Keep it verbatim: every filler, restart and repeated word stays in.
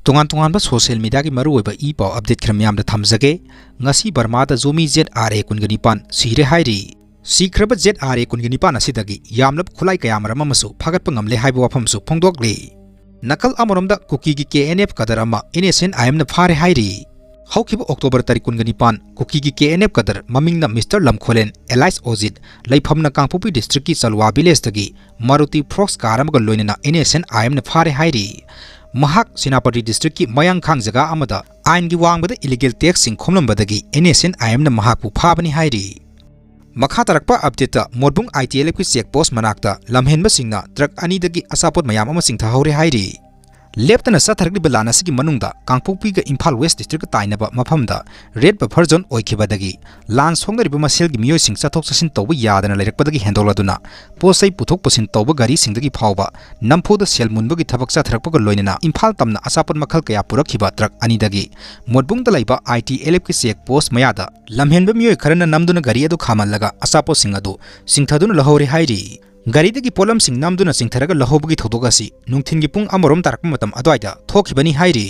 ꯇꯣꯉꯥꯟ ꯇꯣꯉꯥꯟꯕ social mediaꯒꯤ ꯃꯔꯨꯑꯣꯏꯕ ꯏ ꯄꯥꯎ update ꯈꯔ ꯃꯌꯥꯝꯗ ꯊꯝꯖꯒꯦ꯫ ꯉꯁꯤ ꯕꯔꯃꯥꯗ ꯖꯣꯃꯤ Z R A ꯀꯨꯟꯒ ꯅꯤꯄꯥꯟ ꯁꯤꯔꯦ ꯍꯥꯏꯔꯤ꯫ ꯁꯤꯈ꯭ꯔꯕ Z R A ꯀꯨꯟꯒ ꯅꯤꯄꯥꯟ ꯑꯁꯤꯗꯒꯤ ꯌꯥꯝꯂꯕ ꯈꯨꯠꯂꯥꯏ ꯀꯌꯥꯃꯔꯨꯝ ꯑꯃꯁꯨ ꯐꯥꯒꯠꯄ ꯉꯝꯂꯦ ꯍꯥꯏꯕ ꯋꯥꯐꯝꯁꯨ ꯐꯣꯡꯗꯣꯛꯂꯤ꯫ ꯅꯥꯀꯜ ꯑꯃꯔꯣꯝꯗ ꯀꯨꯀꯤꯒꯤ K N F cadre ꯑꯃ N S C N I Mꯅ ꯐꯥꯔꯦ ꯍꯥꯏꯔꯤ꯫ ꯍꯧꯈꯤꯕ October ꯇꯥꯔꯤꯛ ꯀꯨꯟꯒ ꯅꯤꯄꯥꯟ ꯀꯨꯀꯤꯒꯤ K N F cadre ꯃꯃꯤꯡꯅ Mister ꯂꯝꯈꯣꯂꯦꯟ alias ꯑꯣꯖꯤꯠ, ꯂꯩꯐꯝꯅ ꯀꯥꯡꯄꯣꯛꯄꯤ districtꯀꯤ ꯆꯂꯨꯋꯥ villageꯇꯒꯤ Maruti Fox car ꯑꯃꯒ ꯂꯣꯏꯅꯅ N S C N I Mꯅ ꯐꯥꯔꯦ ꯍꯥꯏꯔꯤ꯫ ꯃꯍꯥꯛ ꯁꯦꯅꯥꯄꯇꯤ districtꯀꯤ ꯃꯌꯥꯡꯈꯥꯡ ꯖꯒꯥ ꯑꯃꯗ ꯑꯥꯏꯟꯒꯤ ꯋꯥꯡꯃꯗ illegal taxꯁꯤꯡ ꯈꯣꯝꯂꯝꯕꯗꯒꯤ N S C N I Mꯅ ꯃꯍꯥꯛꯄꯨ ꯐꯥꯕꯅꯤ ꯍꯥꯏꯔꯤ꯫ ꯃꯈꯥ ꯇꯥꯔꯛꯄ updateꯇ ꯃꯣꯠꯕꯨꯡ I T L Fꯀꯤ check post ꯃꯅꯥꯛꯇ ꯂꯝꯍꯦꯟꯕꯁꯤꯡꯅ truck ꯑꯅꯤꯗꯒꯤ ꯑꯆꯥꯄꯣꯠ ꯃꯌꯥꯝ ꯑꯃ ꯆꯤꯡꯊꯍꯧꯔꯦ ꯍꯥꯏꯔꯤ꯫ ꯂꯦꯞꯇꯅ ꯆꯠꯊꯔꯛꯂꯤꯕ ꯂꯥꯟ ꯑꯁꯤꯒꯤ ꯃꯅꯨꯡꯗ ꯀꯥꯡꯄꯣꯛꯄꯤꯒ ꯏꯝꯐꯥꯜ West districtꯀ ꯇꯥꯏꯅꯕ ꯃꯐꯝꯗ red buffer zone ꯑꯣꯏꯈꯤꯕꯗꯒꯤ ꯂꯥꯟ ꯁꯣꯛꯅꯔꯤꯕ ꯃꯁꯦꯜꯒꯤ ꯃꯤꯑꯣꯏꯁꯤꯡ ꯆꯠꯊꯣꯛ ꯆꯠꯁꯤꯟ ꯇꯧꯕ ꯌꯥꯗꯅ ꯂꯩꯔꯛꯄꯗꯒꯤ ꯍꯦꯟꯗꯣꯛꯂꯗꯨꯅ ꯄꯣꯠ ꯆꯩ ꯄꯨꯊꯣꯛ ꯄꯨꯁꯤꯟ ꯇꯧꯕ ꯒꯥꯔꯤꯁꯤꯡꯗꯒꯤ ꯐꯥꯎꯕ ꯅꯝꯐꯨꯗ ꯁꯦꯜ ꯃꯨꯟꯕꯒꯤ ꯊꯕꯛ ꯆꯠꯊꯔꯛꯄꯒ ꯂꯣꯏꯅꯅ ꯏꯝꯐꯥꯜ ꯇꯝꯅ ꯑꯆꯥꯄꯣꯠ ꯃꯈꯜ ꯀꯌꯥ ꯄꯨꯔꯛꯈꯤꯕ truck ꯑꯅꯤꯗꯒꯤ ꯃꯣꯠꯕꯨꯡꯗ ꯂꯩꯕ I T L Fꯀꯤ check post ꯃꯌꯥꯗ ꯂꯝꯍꯦꯟꯕ ꯃꯤꯑꯣꯏ ꯈꯔꯅ ꯅꯝꯗꯨꯅ ꯒꯥꯔꯤ ꯑꯗꯨ ꯈꯥꯝꯍꯜꯂꯒ ꯑꯆꯥꯄꯣꯠꯁꯤꯡ ꯑꯗꯨ ꯆꯤꯡꯊꯗꯨꯅ ꯂꯧꯍꯧꯔꯦ ꯍꯥꯏꯔꯤ꯫ ꯒꯥꯔꯤꯗꯒꯤ ꯄꯣꯠꯂꯝꯁꯤꯡ ꯅꯝꯗꯨꯅ ꯆꯤꯡꯊꯔꯒ ꯂꯧꯍꯧꯕꯒꯤ ꯊꯧꯗꯣꯛ ꯑꯁꯤ ꯅꯨꯡꯊꯤꯜꯒꯤ ꯄꯨꯡ ꯑꯃꯔꯣꯝ ꯇꯥꯔꯛꯄ ꯃꯇꯝ ꯑꯗꯨꯋꯥꯏꯗ ꯊꯣꯛꯈꯤꯕꯅꯤ ꯍꯥꯏꯔꯤ꯫